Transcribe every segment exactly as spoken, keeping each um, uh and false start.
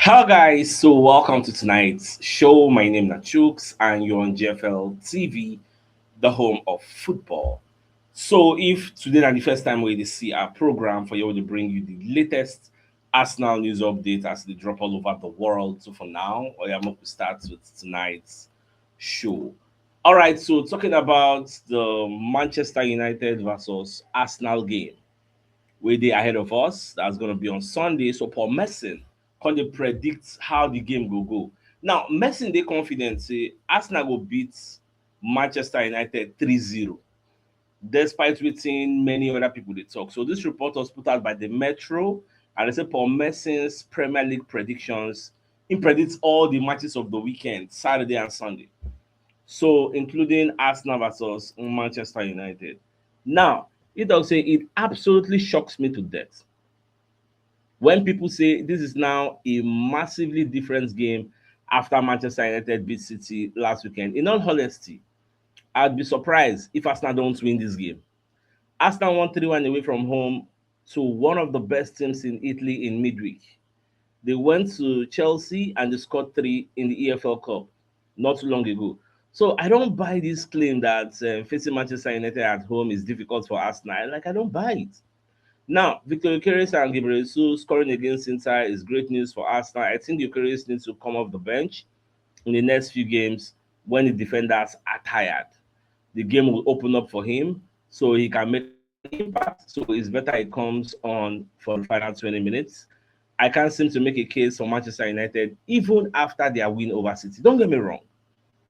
Hello guys, so welcome to tonight's show. My name is Nachooks and you're on G F L T V, the home of football. So if today na the first time wey you dey see our program, for here we dey bring you the latest Arsenal news update as they drop all over the world. So for now, oya, make we start with tonight's show. All right, so talking about the Manchester United versus Arsenal game wey dey ahead of us, that's gonna be on Sunday. So Paul Merson come dey predict how the game go go. Now, Merson dey confident say Arsenal go beat Manchester United three zero, despite wetin many other people dey talk. So this report was put out by the Metro, and they say Paul Merson's Premier League predictions, he predicts all the matches of the weekend, Saturday and Sunday. So including Arsenal versus Manchester United. Now, he talk say it absolutely shocks me to death when people say this is now a massively different game after Manchester United beat City last weekend. In all honesty, I'd be surprised if Arsenal don't win this game. Arsenal won three one away from home to one of the best teams in Italy in midweek. They went to Chelsea and they scored three in the E F L Cup not too long ago. So I don't buy this claim that uh, facing Manchester United at home is difficult for Arsenal. Like, I don't buy it. Now, Victor Gyökeres and Gabriel Jesus scoring against Inter is great news for Arsenal. I think Gyökeres needs to come off the bench in the next few games when the defenders are tired. The game will open up for him, so he can make an impact. So it's better he comes on for the final twenty minutes. I can't seem to make a case for Manchester United, even after their win over City. Don't get me wrong.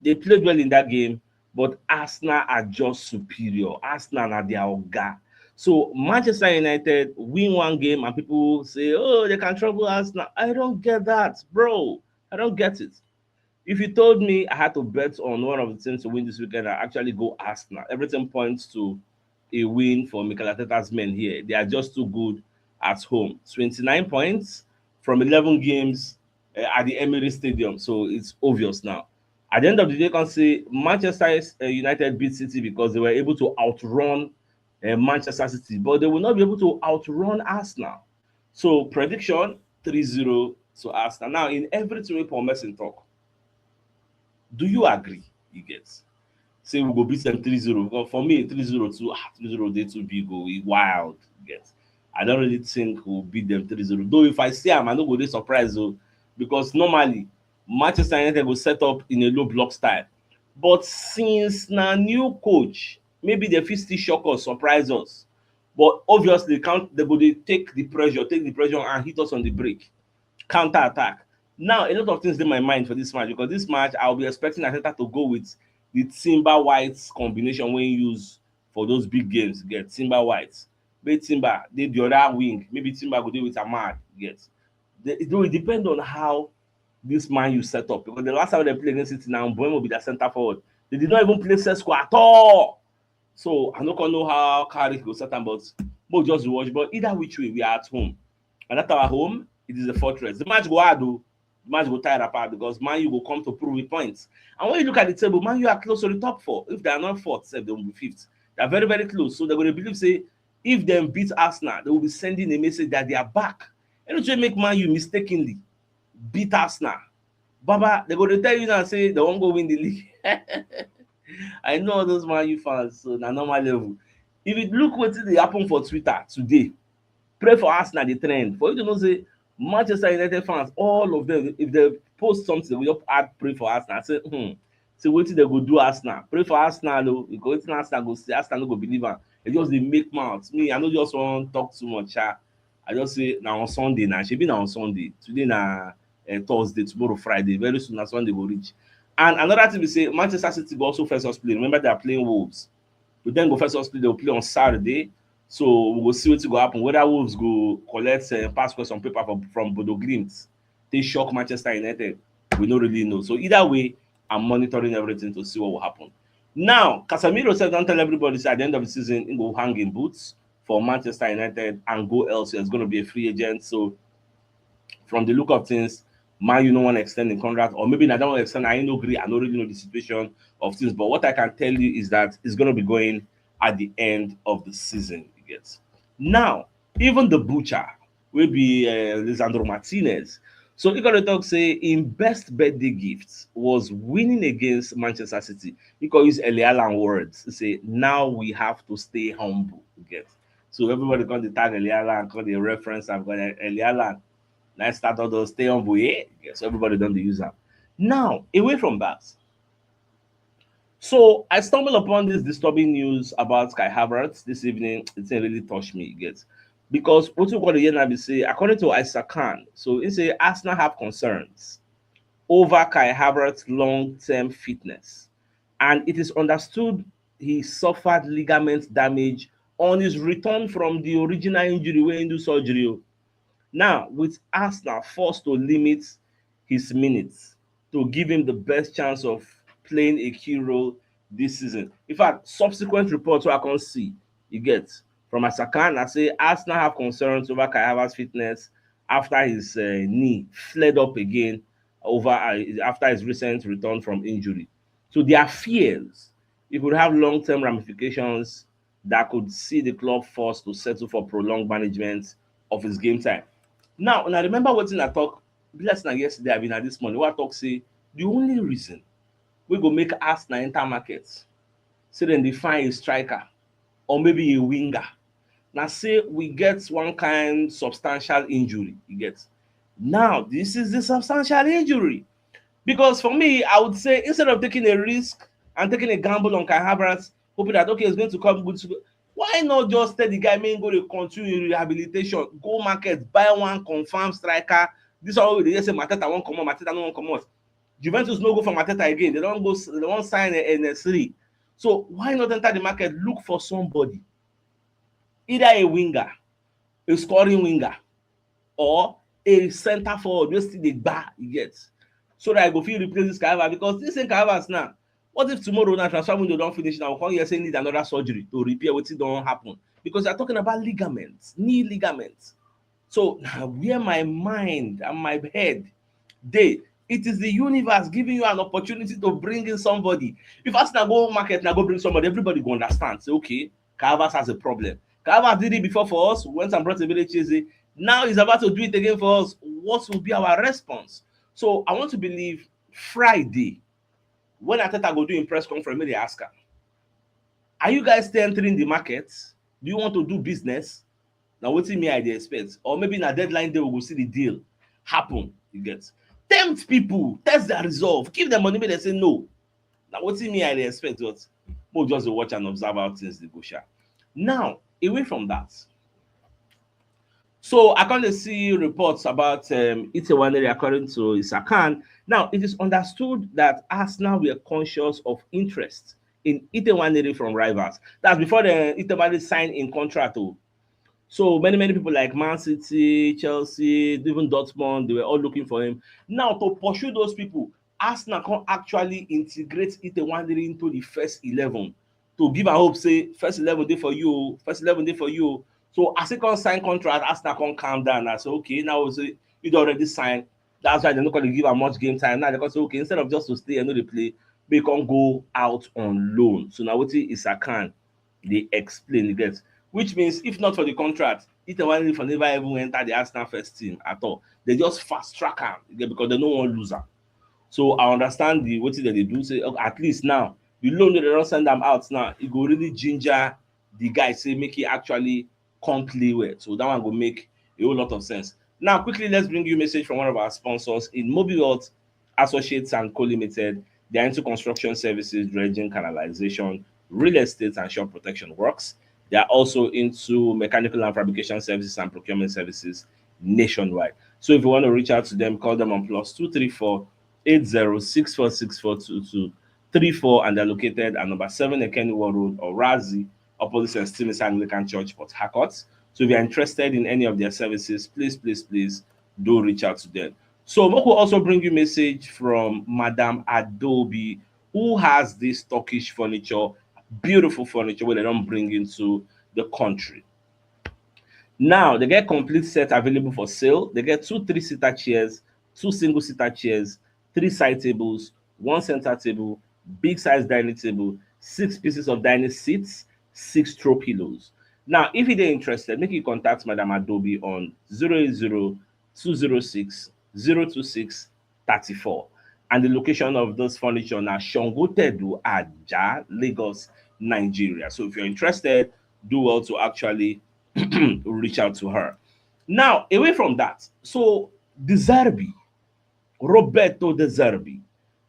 They played well in that game, but Arsenal are just superior. Arsenal are their oga. So Manchester United win one game and people say, "Oh, they can trouble Arsenal." I don't get that, bro. I don't get it. If you told me I had to bet on one of the teams to win this weekend, I actually go Arsenal. Everything points to a win for Mikel Arteta's men here. They are just too good at home. Twenty-nine points from eleven games uh, at the Emirates Stadium. So it's obvious now. At the end of the day, you can see Manchester uh, United beat City because they were able to outrun uh, Manchester City, but they will not be able to outrun Arsenal. So prediction three zero to Arsenal. Now, in everything we Paul Merson talk, do you agree? You get say we go beat them three zero. Because for me, three zero too, ah, three zero dey too big, go e wild. You get, I don't really think we'll beat them three zero. Though if I see am, I no go dey surprised though, because normally Manchester United go set up in a low block style. But since na new coach, maybe they fit still shock us, surprise us. But obviously, count they go dey take the pressure, take the pressure and hit us on the break, counter attack. Now, a lot of things in my mind for this match because this match I'll be expecting Arteta to go with the Timber White combination when you use for those big games. Get Timber White, be Timber, they the other wing. Maybe Timber go deal with Ahmad. Get it will depend on how this Man U set up because the last time they played against City now, Mbeumo be their center forward. They did not even play Sesko at all. So I no come know how Carrick go set am, but we'll just watch. But either which way, we are at home. And at our home, it is a fortress. The match go hard though. The match go tired apart because Man U go come to prove the points. And when you look at the table, Man U are close to the top four. If they are not fourth, sef, they will be fifth. They are very, very close. So they're going to believe say if they beat Arsenal, they will be sending a message that they are back. And it will make Man U mistakenly beat Arsenal. Baba, they go to tell you now say they won't go win the league. I know all those Man U fans, so na normal level. If you look what they happen for Twitter today, pray for Arsenal the trend. For you to know say Manchester United fans, all of them, if they post something, we just add pray for Arsenal. I say, hmm, say wetin they go do Arsenal. Pray for Arsenal, oh, because wetin Arsenal go see, Arsenal no go believe am. They just dey make mouth. Me, I no just wan talk too much. Sha. I just say na on Sunday na. Shebi na on Sunday. Today na uh, Thursday, tomorrow Friday. Very soon na Sunday go reach. And another thing we say Manchester City go also first us play. Remember they are playing Wolves. We then go first us play. They will play on Saturday. So we go see what go happen. Whether Wolves go collect uh, pass question paper from, from Bodo Glimt, they shock Manchester United. We don't really know. So either way, I'm monitoring everything to see what will happen. Now, Casemiro said, don't tell everybody say at the end of the season, he go hang in boots for Manchester United and go elsewhere. It's going to be a free agent. So from the look of things, Man U no want to extend in contract, or maybe I don't want to extend. I no agree. I don't really know the situation of things. But what I can tell you is that it's going to be going at the end of the season. You get now, even the butcher will be uh, Lisandro Martinez. So he gonna talk say in best birthday gift was winning against Manchester City. He could use Eli Allen words. He say now we have to stay humble. You get, so everybody come dey tag Eli Allen, come dey reference am, come dey, Eli Allen. Nice start, all those stay humble, yeah. Yeah, so everybody don dey use am. Now, away from that, so I stumble upon this disturbing news about Kai Havertz this evening. It didn't really touch me, you get, because what you got to hear now be say, according to Isa Khan, so he say Arsenal have concerns over Kai Havertz long-term fitness, and it is understood he suffered ligament damage on his return from the original injury wey he do surgery o. Now, with Arsenal forced to limit his minutes to give him the best chance of playing a key role this season. In fact, subsequent reports wey I come see, you get, from Isa Khan, I say Arsenal have concerns over Kai Havertz fitness after his uh, knee flared up again over uh, after his recent return from injury. So there are fears it could have long-term ramifications that could see the club forced to settle for prolonged management of his game time. Now, and I remember wetin I talk, be like say na yesterday, I been at this morning, wey I talk say the only reason wey go make Arsenal enter market, say dem dey find a striker or maybe a winger, na say we get one kind substantial injury, you get. Now, this is the substantial injury. Because for me, I would say instead of taking a risk and taking a gamble on Kai Havertz, hoping that, okay, it's going to come good, why not just tell the guy, man, go to continue rehabilitation, go market, buy one confirmed striker? This one wey dey say Mateta wan comot, Mateta no wan comot. Juventus no go for Mateta again. They don go, they wan sign a N S three. So why not enter the market, look for somebody, either a winger, a scoring winger, or a center forward wey still dey gba, you get, so that I go fit replace this Kai Havertz, because this same Kai Havertz now, what if tomorrow na transfer window don finish now, we come hear say need another surgery to repair wetin don happen, because you are talking about ligaments, knee ligaments. So na where my mind and my head dey. It is the universe giving you an opportunity to bring in somebody. If Arsenal go market, now go bring somebody, everybody go understand. Say, okay, Kai Havertz has a problem. Kai Havertz did it before for us, went and brought Eberechi Eze. Now he's about to do it again for us. What will be our response? So I want to believe Friday, when Arteta go do im press conference, make they ask am, are you guys still entering the market? Do you want to do business? Na wetin me I dey expect. Or maybe na deadline day we go see the deal happen. You get, tempt people, test their resolve, give them money, make dem say no. Na wetin me I dey expect, but mo just dey watch and observe how things dey go sha. Now, away from that, so I come dey see reports about um, Ite Nwaneri, according to Isa Khan. Now, it is understood that Arsenal were conscious of interest in Ite Nwaneri from rivals. That's before the Ite Nwaneri signed in contract. Oh. So many, many people like Man City, Chelsea, even Dortmund, they were all looking for him. Now, to pursue those people, Arsenal can actually integrate Ite Nwaneri into the first eleven to give am hope say first eleven dey for you, first eleven dey for you. So as he come sign contract, Arsenal come calm down and say, okay, now say you don already sign. That's why they no come dey give am much game time. Now they come say, okay, instead of just to stay and no dey play, they can go out on loan. So now wetin Isa Khan dey explain, you get, which means if not for the contract, Ite Nwaneri for never even enter the Arsenal first team at all. They just fast track am, you get, because they no wan lose am. So I understand the wetin dem dey do. Say, okay, at least now the loan wey dem don send am out now, e go really ginger the guy, say make he actually come play well. So that one go make a whole lot of sense. Now, quickly, let's bring you a message from one of our sponsors in Mobiworld Associates and Co Limited. They are into construction services, dredging, canalization, real estate, and shore protection works. They are also into mechanical and fabrication services and procurement services nationwide. So if you want to reach out to them, call them on plus two three four eight zero six four six four two two three four, and they're located at number seven Ekeniwo Road, Orazi, opposite St. Stephen's Anglican Church, Port Harcourt. So if you're interested in any of their services, please, please, please do reach out to them. So Moko also bring you message from Madam Adobe, who has this Turkish furniture, beautiful furniture where they don't bring into the country. Now they get complete set available for sale. They get two three-seater chairs, two single-seater chairs, three side tables, one center table, big size dining table, six pieces of dining seats, six throw pillows. Now, if you dey interested, make you contact Madam Adobe on zero eight zero two zero six zero two six thirty-four. And the location of this furniture now, Shongotedu Aja, Lagos, Nigeria. So if you're interested, do well to actually reach out to her. Now, away from that, so De Zerbi, Roberto De Zerbi,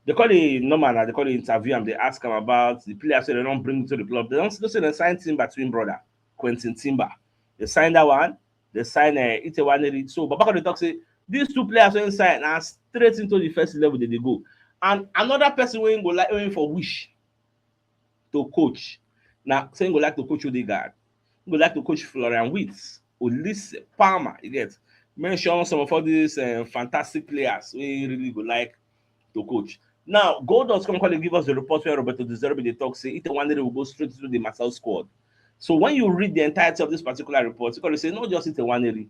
they call it normal now, they call it interview and they ask him about the players that they don't bring to the club. They don't say they sign Timber, twin brother, Quentin Timber. They sign that one, they sign uh, Ite Nwaneri. So Baba Kone talk say these two players when sign are straight into the first level that they go. And another person when go like when for wish to coach. Now saying go like to coach Odegaard, go like to coach Florian Wirtz, Olise, Palmer. You get mention some of all these uh, fantastic players we really go like to coach. Now, Gold dot com call give us the report where Roberto De Zerbi they talk say Ite Nwaneri will go straight into the Marseille squad. So when you read the entirety of this particular report, you can say no just Ite Nwaneri.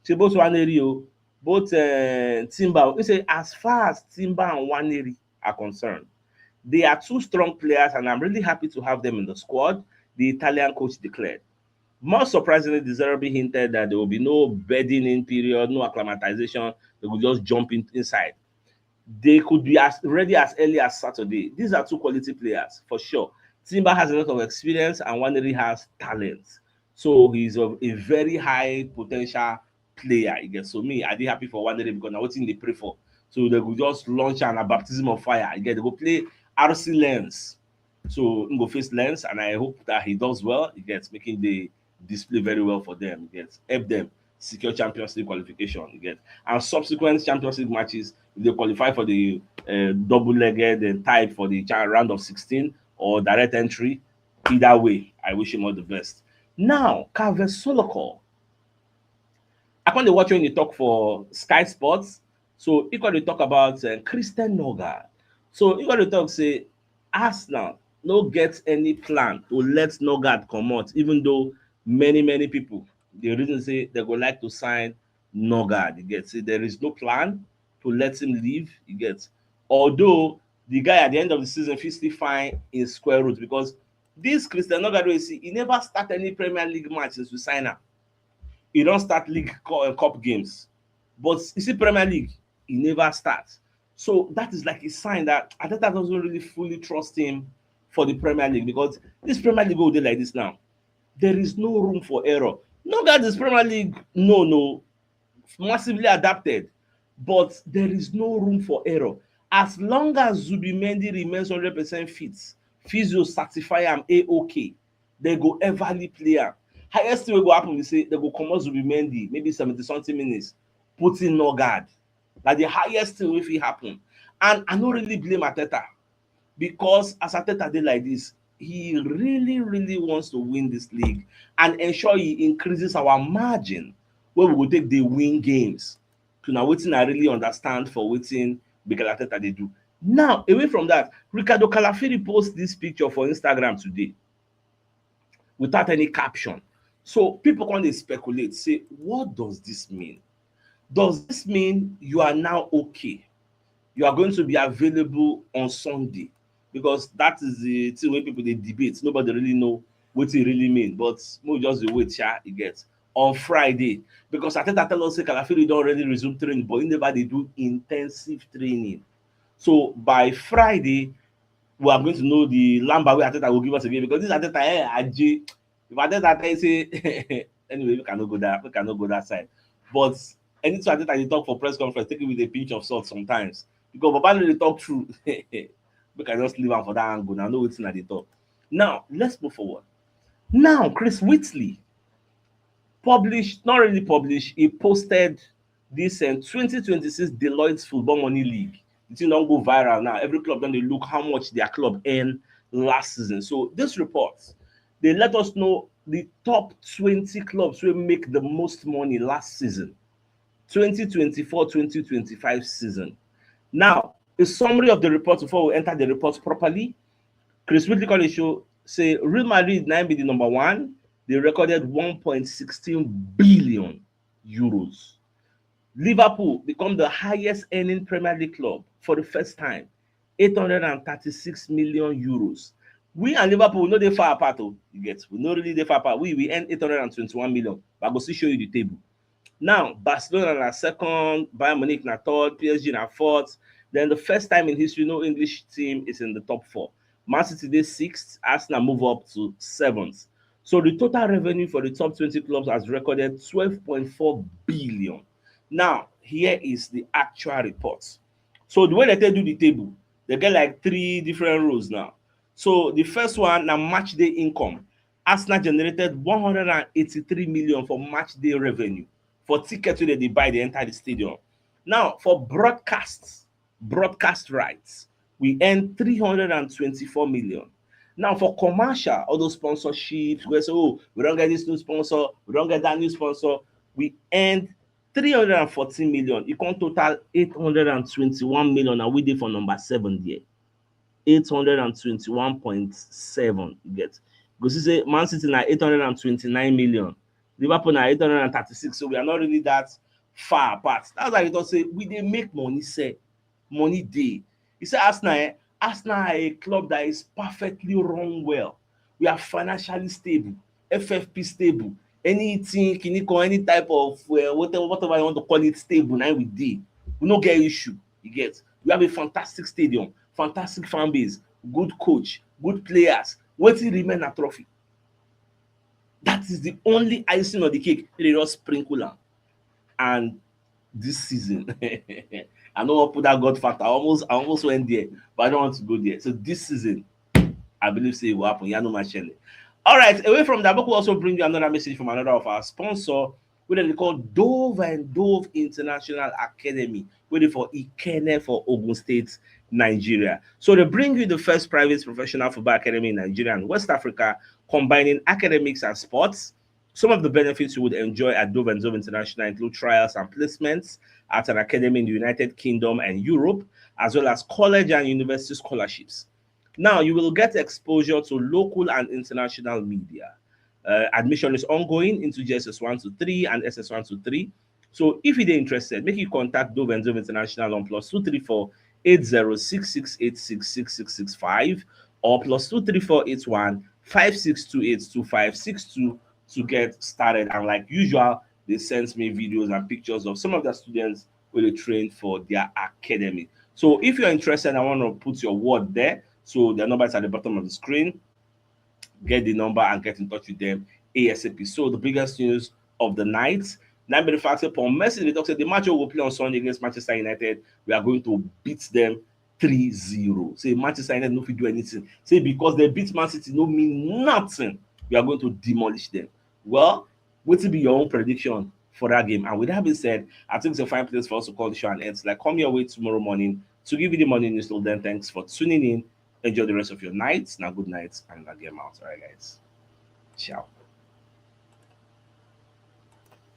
Say both Nwaneri, oh, both uh, Timber. You say as far as Timber and Nwaneri are concerned, they are two strong players, and I'm really happy to have them in the squad, the Italian coach declared. More surprisingly, De Zerbi hinted that there will be no bedding in period, no acclimatization. They will just jump in, inside. They could be as ready as early as Saturday. These are two quality players, for sure. Timber has a lot of experience and Nwaneri has talent. So he's a, a very high potential player. You get so me, I did happy for Nwaneri because now what thing they pray for. So they will just launch an a baptism of fire. You get they go play R C Lens. So he go face Lens, and I hope that he does well. He gets making the display very well for them. He gets help them secure Champions League qualification. He gets and subsequent Champions League matches, if they qualify for the uh, double-legged and tied for the cha- round of sixteen or direct entry. Either way, I wish him all the best. Now, Kaveh Solokor. I can't watch when you talk for Sky Sports. So you got to talk about uh, Christian Nørgaard. So you got to talk say Arsenal no get any plan to let Nørgaard come out, even though many many people the reason say they go like to sign Nørgaard. You get say there is no plan to let him leave. You get although the guy at the end of the season fit still find his square root because this Christian Nørgaard wey you see, he never start any Premier League match since we sign am. He don't start league uh, cup games, but you see Premier League, he never starts. So that is like a sign that Arteta doesn't really fully trust him for the Premier League because this Premier League go there like this now. There is no room for error. No that this Premier League, no, no, massively adapted, but there is no room for error. As long as Zubimendi remains one hundred percent fit, physio certify am A OK, they go everly play am. Highest thing wey go happen be say they go comot Zubimendi maybe seventy something minutes, put in Nørgaard. Na the highest thing wey fit happen. And I no really blame Arteta because as Arteta dey like this, he really really wants to win this league and ensure he increases our margin wey we go take dey win games. So na wetin I really understand for wetin Mikel Arteta dey do. Now, away from that, Ricardo Calafiri post this picture for Instagram today without any caption. So people come dey speculate, say, what does this mean? Does this mean you are now okay? You are going to be available on Sunday? Because that is the thing wey people dey debate. Nobody really know what it really mean. But we just dey wait, sha, e get on Friday. Because Arteta tell us say Calafiri don already resume training, but he never dey do intensive training. So by Friday, we are going to know the lamba wey Arteta go give us again. Because this Arteta, eh, Aje, if Arteta tell you say, anyway, we cannot go that, we cannot go that side. But anything Arteta dey talk for press conference, take it with a pinch of salt sometimes. Because Baba no dey talk true. Make I just leave am for that angle. Now, know wetin I dey talk. Now, let's move forward. Now, Chris Whitley published, not really published, he posted this um, twenty twenty-six Deloitte Football Money League. The thing don go viral now. Every club don dey look how much their club earn last season. So this report, they let us know the top twenty clubs wey make the most money last season, twenty twenty-four twenty twenty-five season. Now, a summary of the report before we enter the report properly. Chris Whitley College show say Real Madrid na be the number one. They recorded one point sixteen billion euros. Liverpool become the highest earning Premier League club for the first time, eight hundred and thirty-six million euros. We and Liverpool no dey far apart, oh, you get. We no really dey far apart. We we earn eight hundred and twenty-one million. But I go still show you the table. Now, Barcelona na second, Bayern Munich na third, P S G na fourth. Then the first time in history, no English team is in the top four. Man City dey sixth, Arsenal move up to seventh. So the total revenue for the top twenty clubs has recorded twelve point four billion. Now, here is the actual report. So the way that they do the table, they get like three different rows now. So the first one na match day income. Arsenal generated one hundred and eighty-three million for match day revenue for tickets wey dem dey buy dey enter the stadium. Now, for broadcast, broadcast rights, we earn three hundred and twenty-four million. Now, for commercial, all those sponsorships, we say, "Oh, we don get this new sponsor, we don get that new sponsor," we earned three hundred and fourteen million. E come total eight hundred and twenty-one million, and we dey for number seven there. Eight hundred and twenty-one point seven, you get. You go see say Man City na eight hundred and twenty-nine million, Liverpool na eight hundred and thirty-six, so we are not really that far apart. That's why you don say we dey make money, sir. Money dey. You say Arsenal, eh? Arsenal are a club that is perfectly run well. We are financially stable, F F P stable. Anything, kiniko, any type of, uh, whatever, whatever you want to call it, stable, now we dey. We no get issue. You get. We have a fantastic stadium, fantastic fan base, good coach, good players. Wetin remain na trophy. That is the only icing on the cake. They just sprinkle am. And this season, I no wan put that God factor. I almost, I almost went there, but I don't want to go there. So this season, I believe say it will happen. Yanu Machele. All right, away from that, we will also bring you another message from another of our sponsor, wey dem dey call Dove and Dove International Academy, wey dey for Ikenne for Ogun State, Nigeria. So they bring you the first private professional football academy in Nigeria and West Africa, combining academics and sports. Some of the benefits you would enjoy at Dove and Dove International include trials and placements at an academy in the United Kingdom and Europe, as well as college and university scholarships. Now, you will get exposure to local and international media. Uh, admission is ongoing into J S S one to three and S S one to three. So if you are interested, make you contact Dove and Dove International on plus two three four, eight zero six six eight six six six six five or plus two three four eight one, five six two eight two five six two to get started. And like usual, they sent me videos and pictures of some of the students wey dey train for their academy. So if you're interested, I want to put your word there. So their number is at the bottom of the screen. Get the number and get in touch with them ASAP. So the biggest news of the night, na be the fact say Paul Merson dey talk say the match wey we go play on Sunday against Manchester United, we are going to beat them three zero. Say Manchester United no fit do anything. Say because they beat Man City no mean nothing. We are going to demolish them. Well, wetin be your own prediction for that game? And with that being said, I think it's a fine place for us to call the show and end. Like, come your way tomorrow morning to give you the morning news. Till then, thanks for tuning in. Enjoy the rest of your night. Now, good night and again out. All right, guys. Ciao.